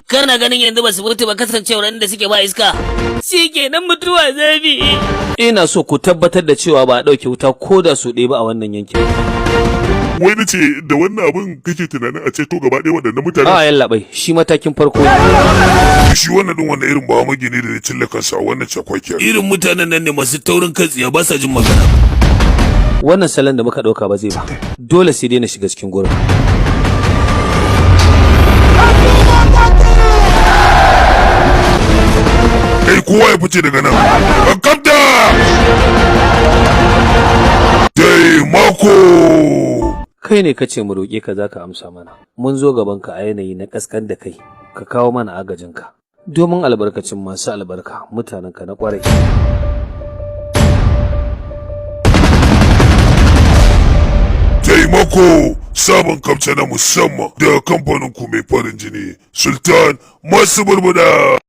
Kana ganin yanzu ba su mutu ba, kasancewar inda suke ba iska. Shi kenan, mutuwa zafi. Ina so ku tabbatar da cewa ba a ɗauke wuta ko da su ɗaya ba a wannan yankin. Wai na ce, da wannan abin kake tunanin a ceto gaba ɗaya waɗannan mutane? A, yallaɓai, shi matakin farko. Shi wannan ɗin wannan irin bawa magini da ya cille kansa a wannan cakwakiyar. Irin mutanen nan ne masu taurin kan tsiya, ba sa jin magana. Wannan salon da muka ɗauka ba zai ba. Dole sai dai na shiga cikin gurin. Kai, kowa ya fice daga nan. Kapta! Taimako! Kai ne kace mu roƙe ka, zaka amsa mana. Mun zo gaban ka a yanayi na kaskan da kai, ka kawo mana agajinka. Domin albarkacin masu albarka, mutanenka na ƙwarai. Taimako, sabon kamce na musamman daga kamfanin ku mai farin jini, Sultan Masu Burbuda.